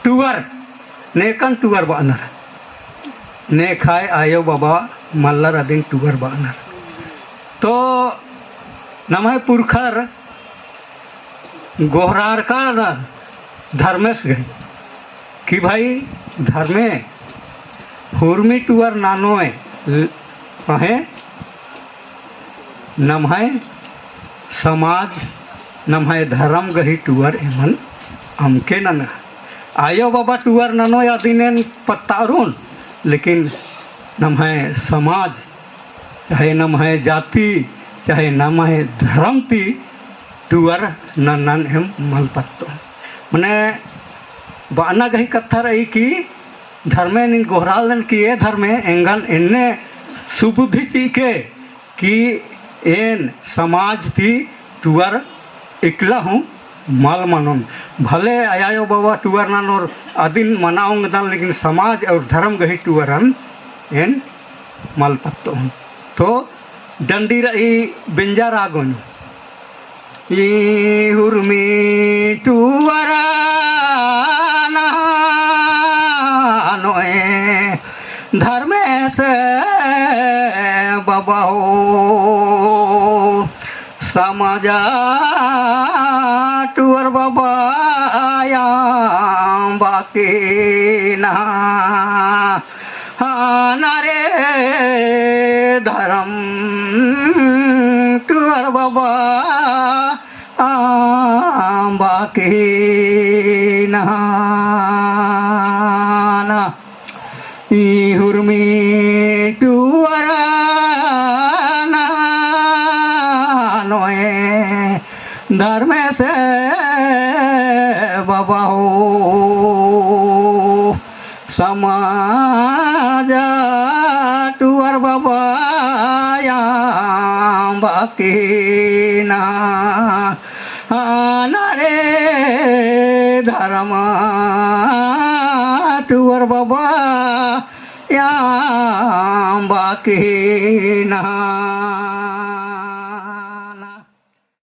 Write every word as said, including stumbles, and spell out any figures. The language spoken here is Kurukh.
टुअर, नेकन टुअर बअनर। नेखाय आयो बाबा मल्लर अदिन टुअर बअनर। तो नम्है पुरखर गोहरारका धर्मेस गही कि भाई धर्मे हुरमी टुअर ननोय अहें नम्है समाज, नम्है धरम गही टुअर एमन अमके नना। आयो बाबा टुअर ननोय अदिन एन पत्तारुन, लेकिन नम्है समाज, चाहे नम्है जाति, चाहे नम्है धरम ती टुअर नन्नन एम मल पत्तो। मने बअना गही कत्था रई कि धर्मे नीन गोहरालदन कि ए धर्मे एंगन एन्ने सुबुद्धि चिके कि एन समाज ती टुअर इकला हूँ मल मनोन। भले आयो बाबा टुअर ननोर अदिन मना ओंगदन, लेकिन समाज और धर्म गही टुअरन एन मल पत्तो हूँ। तो डंडी रई बेंजा रागोन। ई हुरमी टुअर ननोय धर्मेस बाबा हो, समाज टुअर बाबा अम्बकी ना। हाँ ना रे धरम टुअर बाबा अम्बकी ना। ई हुरमी टुअर ननोय धर्मेस बाबा हो, समाज टुअर बाबा अम्बकी ना। हाँ ना रे धरम टुअर बाबा अम्बकी ना।